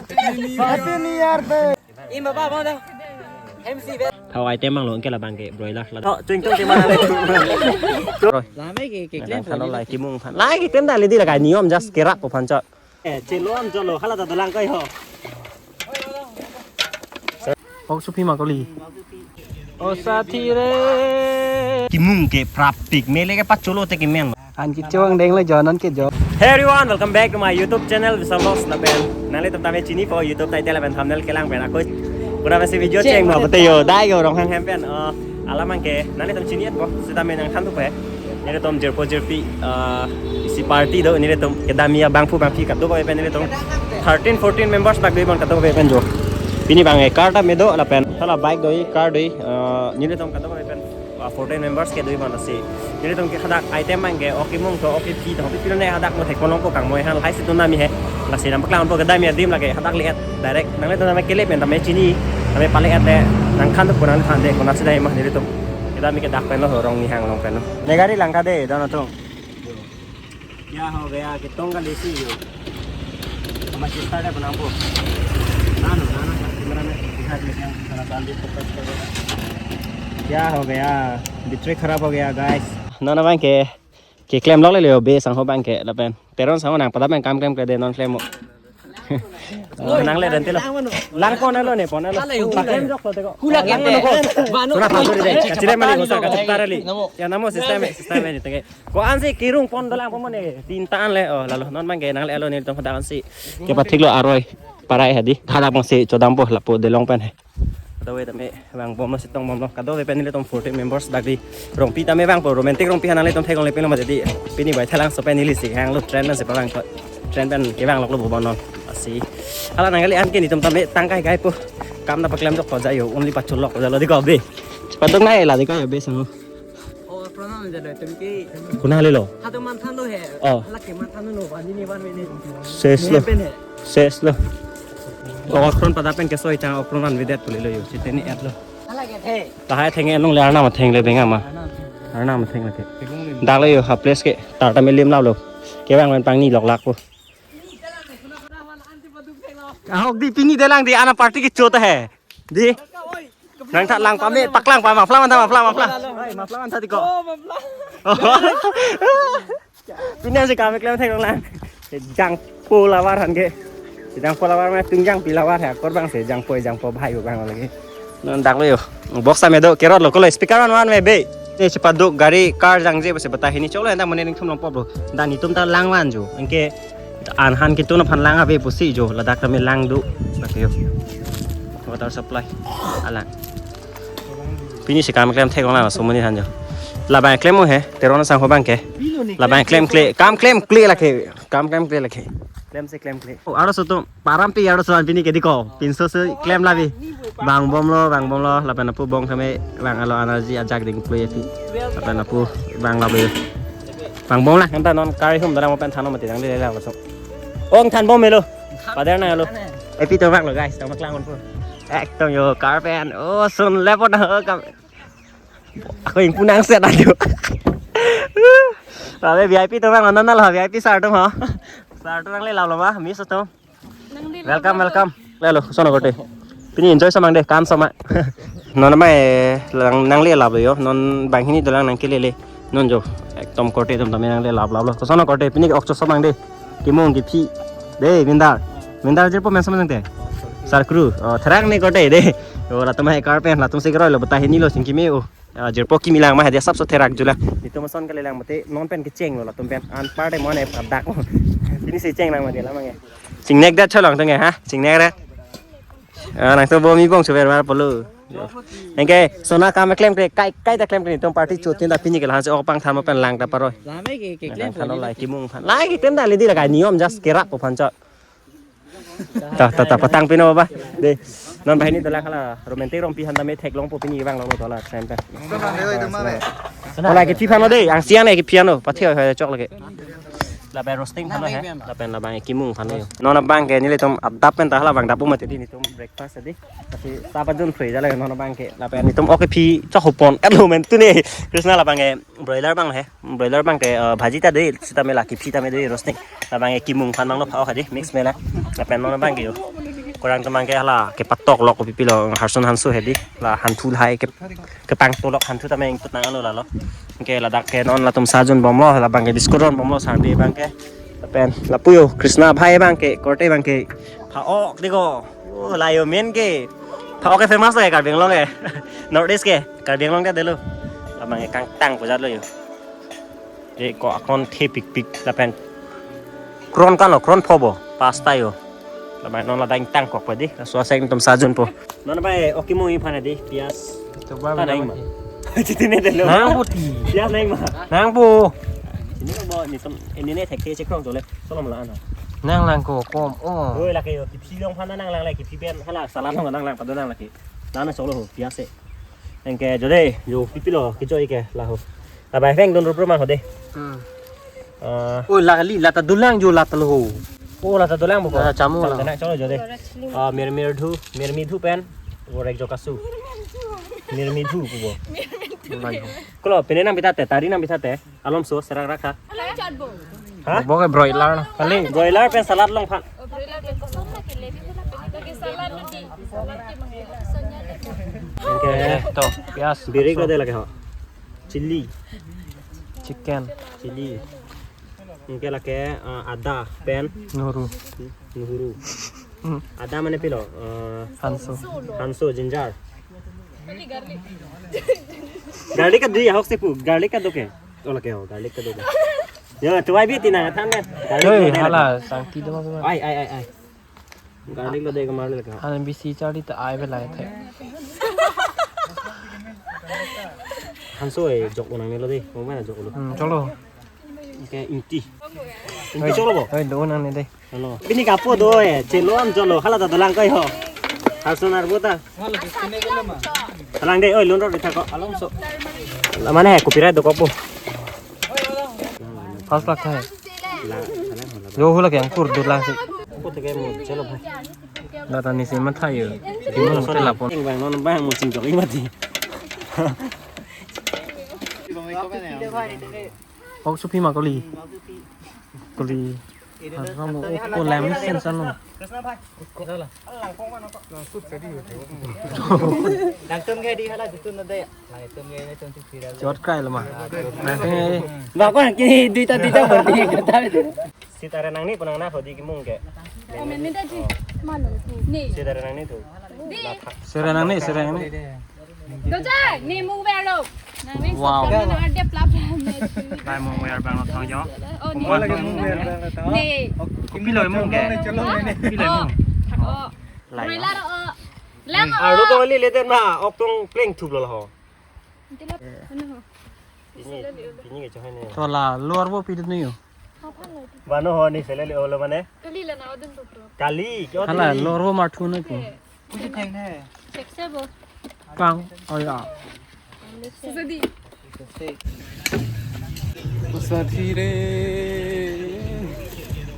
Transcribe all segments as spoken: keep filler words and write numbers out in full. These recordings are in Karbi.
Happy New Year, te. Im baba, bang dong. M C be. Thau item mang lo, ke labang ke broiler la. Oh, ching ching ke mana le? Lame ke, ke Nang klem than lo lai kimung than. Lai ke tem da le di la kai niom just kerak ko phan chot. Eh, chelon cholo, hala ta dolang kai ho. Hok supi ma koli. O sathi re. Kimung ke prapik, mele ke pacholo te ke men. An ki chuang deng le jonan ke jo. Hey everyone, welcome back to my YouTube channel, Visam Vlogs lapen. Nanglitum tame chini po YouTube title lapen thumbnail kelang pen ako. Pura masi video Cheng cheng ma ma pute yo, dai yo rong hang hem pen. Oh, alam ang ke, nanglitum chini po, sita me nangthan tu pe. Nelitum jirpo jirpi, ah, isi party do, nelitum kedamia bangphu bangphi kadokave pen nelitum thirteen, fourteen members bak dui bon kadokave pen jo. Pini bang e car ta me do lapen, hala bike doi, car doi, ah, nelitum kadokave pen, ah, fourteen members ke dui bon lasi. Nelitum ke hadak item bang ke, ok kimung to, ok kephi to, pipilo ne hadak mo thek kolong ko kangmoi han, hai situ nami he. Lasi nam paklang po kedamia dim lake, hadak le-et direct. Nanglitum name kele pen tame chini, tame pale-et le, nangthan tu po nangthan de, kona sida ma nelitum. Kedamia ke dak pen lo, rong ni hang long pen lo. Ne gari lang ka de, dono tung. क्या हो गया, कितों का लेसी हो? हमारे सिस्टर है बना को। ना, ना, ना, ना, कैमरा में दिखा दिया, क्या सारा बाल भी फोकस कर देगा। क्या हो गया? बैटरी खराब हो गया, guys. Non abang ke, keklem lok le le be sangho bang ke lapen. Teron sangho nang pada bang kam klem ke de non klem mo. Oh, nang le dan telo. Lang pon alo ne, pon alo. Ala, yung Paklem hula. Jok lo teko. Hula Lang ke mano ko. Mano. Sura pon duri de. Kachire mali hosa kachita rali. Namo. Ya namo system eh, system eh ni tenge. Ko ansi kirung pon dolang pon mo ne. Tinta an le. Oh, lalo non bang ke nang le alo ne tong hoda ansi. Kepathik lo aroi. Parai hadi. Thala bang si chodam po lapu delong pen he. Kadokave tame vang bom lo, sitong bom lo. Kadokave pen nelitum fourteen members bak dui. Rongpi tame vang po, romantic rongpi ha nanglitum theklong le pilo mati di. Pini bai thalang so pen neli si hang lo train na si palang ko. Train pen kevang lok lo bom non. Asi. Hala nang kali an ke nelitum tame tang kai kai po. Kam na paklem jok ko ja yo, only pachol lok ko ja lo di ko be. Cepat dong nai la di ko yo be sang. Oh, pronoun jalo, tum ke. Kuna le lo. Hatu man than do he. Oh. Hala ke man than do no, wani ni wan mene. Ses lo. Ne pen he. Ses lo. Oh, okron pada pen ke soi chang okron an videt puli lo yo. Chiteni et lo. Hala ke the. Tahai theng enung le arnam theng le benga ma. Arnam theng le ke. Dak lo yo ha place ke. Tar ta me lim la lo. Kevang pen pangni lok lak po. Ahok di pini delang di ana party ke chota he. Di. Nang tha lang pame paklang pa mapla mantha mapla mapla. Hai, mapla mantha di ko. Oh, mapla. Pini si kami klem thek lang. Jangpo lavar han ke. Jangpo lavar ma tungjang pi lavar ha kor bang se jangpo jangpo bhai bang lagi. Non dak lo yo. Box tame do kerot lo kolo speaker man man me be. Ne cepat do gari car jangje bose bata hini cholo enda mone ning thum long pop lo. Dan itum ta lang van jo. Anke an han kitu na phan lang ave pusi jo ladak tame lang do. Lake yo. Water supply. Alang. Pini si kam klem thek lang so muni han jo. Labang klem mo he, teron sangho bang ke. Labang klem kle, kam klem kle lake. Kam klem kle lake. Klem se klem kle. Oh, aro so to param pi aro so an pini ke di ko. Pinso se klem labi. Bang bom lo, bang bom lo, lapen apu bong kame bang alo energy ajak ding play ati. Lapen apu bang labi. Bang bom la, kanta non kari hum darang pen thano mati dang di la so. Ong than bom melo. Pader na lo. Epi to bang lo guys, tama klang on po. Ekdom yo car pen. Oh, sun lepo na ho kam. Ako ingpu nang set ajo. Abe V I P to bang on na lo V I P sir to ho. Sir to nang le la lo ma, miss to. Welcome, welcome. Lalo, sono korte. Pini enjoy samang de, kam sama. Non ma e, lang nang le lap yo, non banghini dolang nang kele le. Non jo, ekdom korte dum tame nang le lap lap lo. Sono korte, pini ok cho samang de. Kimung kephi. De, Mindar. Mindar jirpo men samang te. Sarkru. Oh, therang ne korte de. Oh, latum hai car pen, latum si keroi lo, bata hini lo, singki me o. Ah, jirpo kimi lang ma hadia sap so therak jula. Itum ason kali lang mate non pen kecheng lo latum pen an par de mon e padak. Pini si cheng lang mate lamang e. Chingnek dat cholong tung e ha. Chingnek re. Ah, nang to bo mi bong chuber mar polo. Engke sona kam klem kle kai kai ta klem kle itum party chutin ta pini ke lahan se ok pang than mo pen lang ta paroi. Lame ke ke klem. Than lo lai kimung phan. Lai ke tem da le di la kai niom just kerak ko phan chot. Ta ta ta patang pino ba. De. Non bahini dolang hala romantic rongpi han tame theklong po pini bang long dolang sem ta. Hala kephi phan lo de, ang siang ne kephi ano, pathe ho chok lake. Lapen roasting phan lo he, lapen labang kimung phan lo. Non abang ke nelitum adap pen ta hala bang dapu mati di nelitum breakfast di. Tapi sapa jun free jala non abang ke, lapen nelitum ok kephi chok hupon. Alo men tu ne. Krishna labang ke broiler bang he. Broiler bang ke, eh, bhaji ta de, sita me la kephi tame de roasting. Labang ke kimung phan bang lo pha kha de, mix me la. Lapen non bang ke yo. Korang atum abangke hala kepatok lok kopi pilo, Harson Hanso hedi. La hanthu lahai ke, kepangtolok hanthu tame ingtut nang alo lalo. Ke ladak ke non latum sa jun bomlo, labangke biscuit ron bomlo, sangdi abangke. Lapen lapu yo Krishna bhai abangke, korte abangke. Pha-ok diko. Oh, la yo main ke. Pha-ok ke famous lo ke Karbi Anglong ke. North East ke, Karbi Anglong ke delo. Labangke kangtang pujat lo yo. Je ko akon thepikpik lapen kron kalo, kron pho bo, pasta yo. Labang non ladak ingtangkok padi, laso asai ingtum sa junpo. Non bai oki mo iphan adi, pias. Ito ba. Nang ma. Chitine delo. Nang puti. Pias nang ma. Nang po. Ini bo nitum, ini ne thekthe chekrong jole. Solo mala ano. Nang lang ko kom. Oh. Oi, lake yo, kiphi long phan nang lang lake, kiphi pen hala salad long nang lang pado nang lake. Nana solo ho, pias e. Engke jode, jo pipilo, kijo ike, laho. Labai veng don rup rumah hode. Hmm. Ah. Oh, la kali, lata dolang jo lata lo ho. Oh, lata dolang buko. Lata chamu la. Tang cholo jode. Ah, mir mir dhu, mir mi dhu pen. Gorek jo kasu. Mir mi dhu kubo. Kolo, pene nang bitate, tari nang bitate. Alom so, serak rakha. Ha? Bo ke broiler na. Kali. Broiler pen salad long phan. Oke, to, pias. Birik lo de lake ho. Chili. Chicken. Chili. Oke lake, eh, ada pen. Nuhuru. Nuhuru. Hmm. Ada mane pilo? Eh, Hanso. Hanso, ginger. Garlic ka dui ahok sepu. Garlic ka doke. Oh, lake ho, garlic ka doke. Yo, tuai bi tinang than ne. Garlic Hey, lo de hala, lake. Sangti do mas. Ai, ai, ai, ai. Garlic lo de kamar le ka. Ana bisi charli ta ai belai the. Hanso e jok unang ne lo de. Mo mana jok lo. Hmm, cholo. Oke, inti. Inti cholo bo. Hoi, do nang ne de. Cholo. Bini kapo do e. Chelon cholo. Hala ta dolang kai ho. Harson arbo ta. Halang de, oi, lun rok dithak ko. Alom so. La mane hai, copyright do ko po. First class hai. La, la, la. Yo hula ke angkur dut lang si. Ko te ke mo, chalo bhai. La tani si matha yo. Di mo te lapon. Bang non bang mo ching jok imati. Pork supi ma koli. Koli. Ano mo ko lamb sen san lo. Nangtum ke di hala jutun na de. Nangtum ke ne tum tu phira. Chot kai lo ma. Nangtum ke. Ba ko nang kini duita duita berdi kata. Sitare nang ni punang na hodi kimung ke. Komen minta ji. Mana tu? Ni. Sitare nang ni tu. Di. Sere nang ni, sere nang ni. Doja, ni mung ver lo. Nang ni Wow. Sokam na ade plap. Bai mung ver bang lo thang jo. Oh, ni. Mung ver bang lo thang. Ni. Kopi lo mung ke? Chalo ni. Kopi lo mung? Oh. Lai. Broiler, oh. Lang, Aru oh. Tong ali leten ma, ok tong pleng thup lo ho. Ini, ini ke chohai ni. Tola, luar bo pidit ni yo. Mano ho ni sele le olo mane? Kali la na odun to pro. Kali, kyo Hala, tini? Loro mathu na ko. Puji theng ne. Check se bo. Kang, oh ya. Sadi. O sathi re.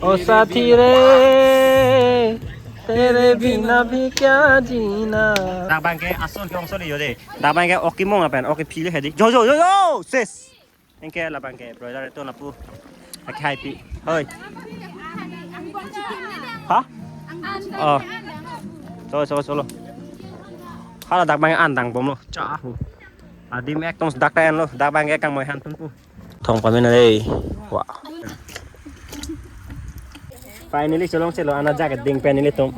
O sathi re. Tere bina bhi kya jina. Dak bang ke ason ke ongso le yo de. Dak bang ke oki mong apen, oki phile hedi. Jo, jo, jo, jo, sis. Engke labang ke broiler itu lapu. Aki hai pi. Hoi. Ha? Oh. Cholo, cholo, cholo. Hala dak bang andang bomlo. Cha. Adim ek tong dak ta enlo. Dak bang ke kang moi han tum pu. Thong pamin na dei. Wah. Finally cholong chelo ana jacket ding pen ilitum.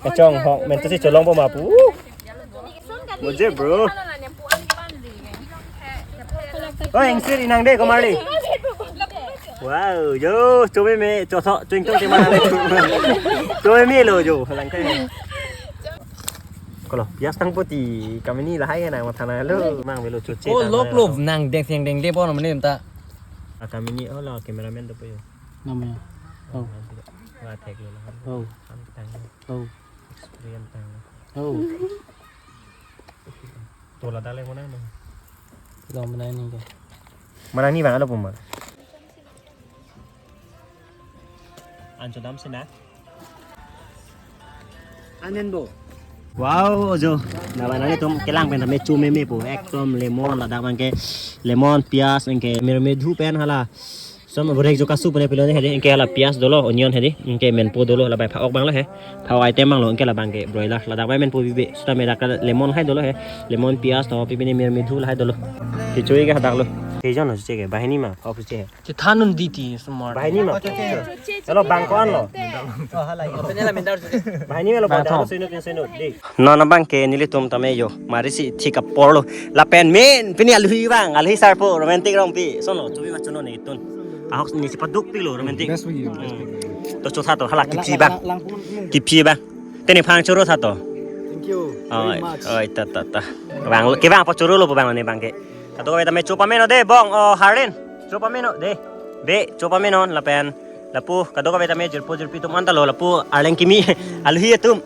Kachong hok men tu si cholong po ma pu. Mujhe bro. Oh, engsir inang de komarli. Wow, yo, chome me, chotho, chingtong te mana le. Chome me lo yo, lang kai. Kolo, pias tang poti, kamini lahai na mathana lo, mang velo choche. Oh, ta lok na lo. Nang deng siang deng de po na mene ta. Ah, kamini, oh, la cameraman to po yo. Namanya. Oh. Wa thek lo la. Oh. Am tang. Oh. Experience tang. Oh. Tola dale mo na no. Lo mana ni ke? Mana ni bang alo puma. Ancho dam sina. Anen bo. Wow, jo. Nama nang itum kelang pen tame chome me po. Ekdom lemon ladak bang ke lemon, pias, bang ke mir me dhu pen hala. Som burek jo kasu pune pilone hedi, anke hala pias dolo, onion hedi, anke menpo dolo, la bai pha-ok abang lo he. Pha-ok item abang lo, anke labang ke broiler, ladak bai menpo bibe, seta me dak lemon hai dolo he. Lemon, pias to, pipini mir midhu lahai dolo. Kechui ke hadak lo. Kejon lo che ke, banghini ma, pha-ok che he. Chethan un di ti smart. Banghini ma. Chalo bang ko-an lo. Banghini ma lo bang, bang thong. Sino, sino, di. Non abang ke nelitum tame yo, mari si thik apor lo. Lapen main pini alui abang, alui sarpo, romantic rong pi. Sono, chubi ma chuno ne tun. Ahok ne chepaduk pilo romantic. Best view. Hmm. To chotha to, hala kiphi abang. Kiphi abang. Te nephan choro tha to. Thank you very much. Oi, oi, ta, ta, ta. Bang, kevang apot choro lo pu abang ne abang ke. Kadokave tame chopameno de, bong, o, Harin. Chopameno de. Be, chopameno lapen. Lapu, kadokave tame jirpo jirpi atum anta lo, lapu arleng kimi, alui atum.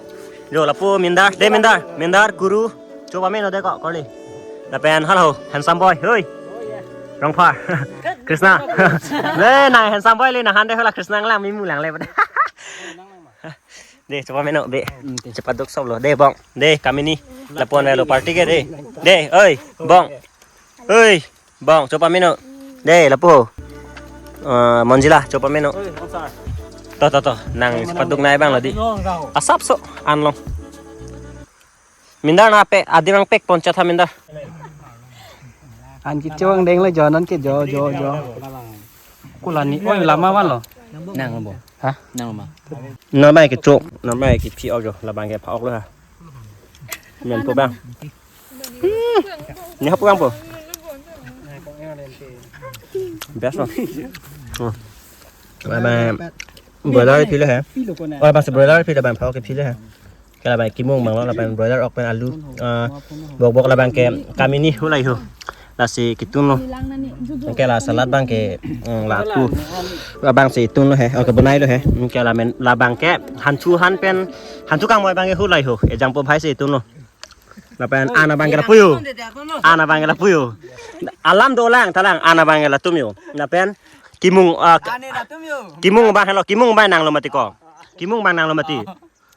Jo, lapu Mindar, de Mindar, Mindar, Kuru, chopameno de ko, koli. Lapen, hello, handsome boy, hoi. Rongphar. Krishna. Le, nang handsome boy le, nang han de hala Krishna lang, mimu lang le. De, chopameno, be. Chepaduk sob lo, de, bong. De, Kamini. Lapu an lo party ke, de. De, oi, bong. Oi, bong, chopameno. De, lapu. Eh, Manjila, chopameno. To, to, to. Nang chepaduk nai abang lo di. Asap so, anlong. Mindar na pe, adim ang pek pon chatha Mindar. An kichong deng le jo, non ke jo, jo, jo. Kulani, oi, lama ma lo. Nang bo. Ha? Nang ma. Namai ke chok, namai kiphi-ok jo, labang ke pha-ok lo ha. Menpo abang. Hmm. Ni hap abang po. Best lo. Hmm. Bye bye. Broiler phi lo he. Oh, bas broiler phi lo, bang pha-ok phi lo he. Ke labang kimung abang lo, labang broiler ok pen alu, ah, bok bok labang ke Kamini hu lahai ho. Lasi kitun lo. Ke la salad abang ke, mm, lapu. Labang si tun lo he. Oke, bonai lo he. Ke lamen labang ke hanchu han pen, hanchu kangmoi abang ke hu lahai ho. Ejang po bhai si tun lo. Lapen an abang ke lapu yo. An abang ke lapu yo. Alam dolang, talang, an abang ke latum yo. Lapen kimung, ah, kimung abang helo, kimung abang nang lo mati ko. Kimung abang nang lo mati.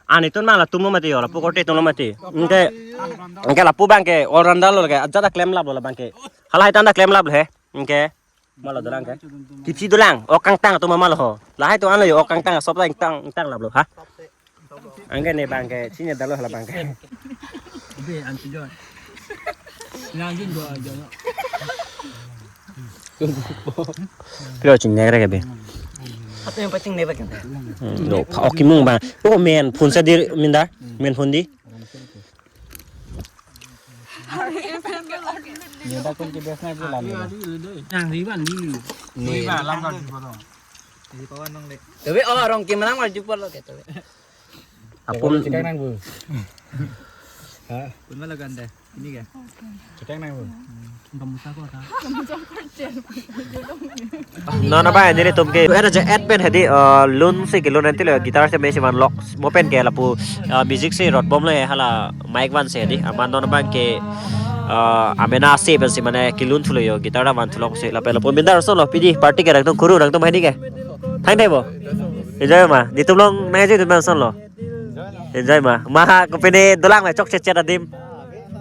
An itun abang latum lo mati yo, lapu korte tun lo mati. Anke, anke lapu abang ke all rounder lo ke, ajat ta klemlap lo labang ke. Halahai tanda klemlap lo he. Anke, ma lo dolang ke. Kipsi dolang, ok kangtang atum ma lo ho. Lahai atum an lo yo, ok kangtang, sop ta ingtang, ingtang lap lo, ha? Anke ne abang ke, chini dalo halabang ke. Be, an tujon. Nang jin do aja. Pilo chingnek re ke be. Apa yang pacing nek kan? Hmm, lo, pha-ok kimung abang. Oh, main phone sa di Mindar. Main phone di. Ni dak kun ke best na bulan ni. Nang riban di. Ni ba lam kan di botong. Di pawan nong le. Tapi oh, rong kim lang wal jupor lo ke tapi. Apun cekang nang bu. Ha? Pun malah ganda. Ini kan. Cekang nang bu. Kamu sako ta? Non abang, nelitum ke. Era je et pen hedi, eh, lun si ke lun nanti lo guitar si mesi man lok. Mo pen ke lapu, eh, music si rot bom lo he hala mic van si hedi. Amat non abang ke, eh, amena si pen si mane kilun thulo yo guitar ta van thulok si lapen lapu Mindar son lo pidi party ke rang tung kuru rang tung hedi ke. Thang thai bo. Enjoy ma. Di tum long nai je tum son lo. Enjoy ma. Ma ha kopine dolang ma chok chet chet adim.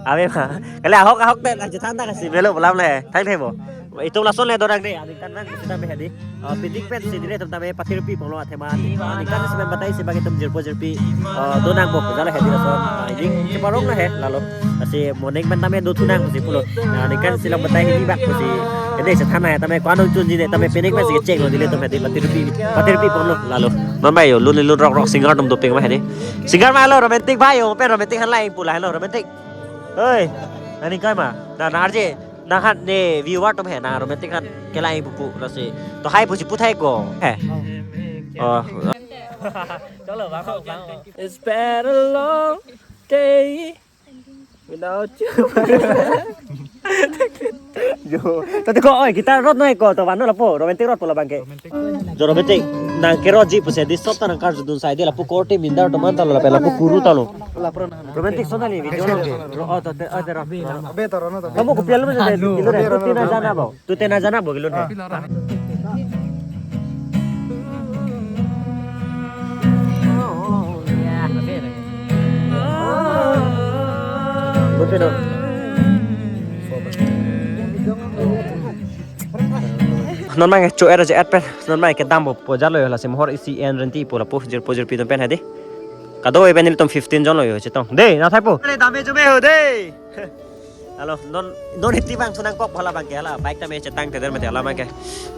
Ave ma. Kali ahok ahok te la chethan ta kasi melo bolam le. Thang thai bo. Itum lason le dorang de. Aningkan nang kita be hedi. Ah, pidik pen si dire tum ta be patir pi polo athema. Aningkan si pen batai si bagi tum jirpo jirpi. Ah, donang bo jala hedi lason. Ah, ini cheparong na he lalo. Asi moning pen tame do thunang si pulo. Aningkan si long batai hedi bak si. Ini chethan na he tame kuan ung chun ji ne tame pidik pen si cheng lo dile tum hedi patir pi. Patir pi polo lalo. Non bai yo, lun lun rok rok singer tum doping ma hedi. Singer ma lo romantic bai yo, pen romantic han lai pula hello romantic. Oi, ani kai ma. Na na arje, na han ne viewer tum he na romantic han kelai pupu lasi. To hai pusi puthai ko. He. Oh. Chalo bang bang. It's been a long day without you. Jo, tadi ko oi kita rot noi ko to vano lapo romantic rot pola bang ke. Jo romantic nang ke rot ji pusi di sop ta nang kar judun sai de lapu korte Mindar teman ta lo lapu kuru ta lo. Romantic sona ni video lo. Oh to te oh te ro. Abe to rono to. Kamu kopi alu ni dulu ni tu tina jana bo. Tu tina jana bo gilun he. Betul dong. Non abang ke cho-er je-et pen. Non abang ke dampo pu jalo yo, lasi mohor isi en renti po lapu jirpo jirpi atum pen hedi. Kadokave pen nelitum fifteen jon lo yo chetong. Dei, na thaipo. Dei, dam-e cho-me ho dei. Halo, non, non iti abang thu nangkok hala abang ke hala. Bike tame chetang teder mati hala abang ke.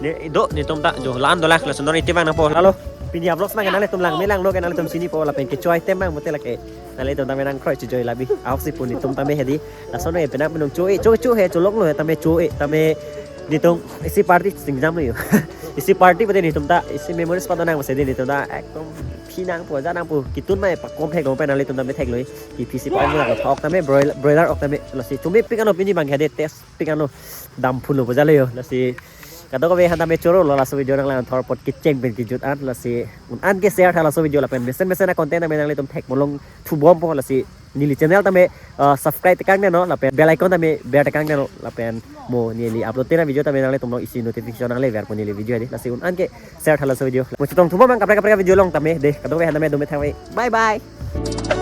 Ne, do, netum ta, jo, lan do lak, laso non iti abang nangpo. Halo, pini a-vlogs abang ke nanglitum langme langno ke nanglitum chinipo lapen kecho item abang mate lake. Nanglitum tame nangkroi chojoi labi. Aoksi pu netum tame hedi. Laso no e penang penung cho-e, cho, cho he, cholonglo he tame cho-e, tame netum isi party singjam lo yo. Isi party pute netum ta, isi memories padonang masi di netum ta, ekdom phi nangpo, ja nangpo, kitun mai pakom thek lo pen nanglitum tame thek lo. Ki phi si pa nang thok tame, broiler, broiler ok tame, lasi chomepik ano pini abang ke hedi test pik ano dam phun lo pu jalo yo, lasi kadokave aphan tame choro lo laso video nanglang thor apot kecheng pen kejut an, lasi un-an ke share tha laso video lapen mesen mesen a-content tame nanglitum thek molong thubompo, lasi neli channel tame, uh, subscribe tekang deno lapen bell icon tame ber tekang deno lapen mo neli upload tena video tame nanglitum along isi notification nangle verpo neli video hedi, lasi un-an ke share tha laso video. Mo chetong thubom abang kaprek kaprek video along tame dei, kadokave aphan tame dome thangve. Bye bye.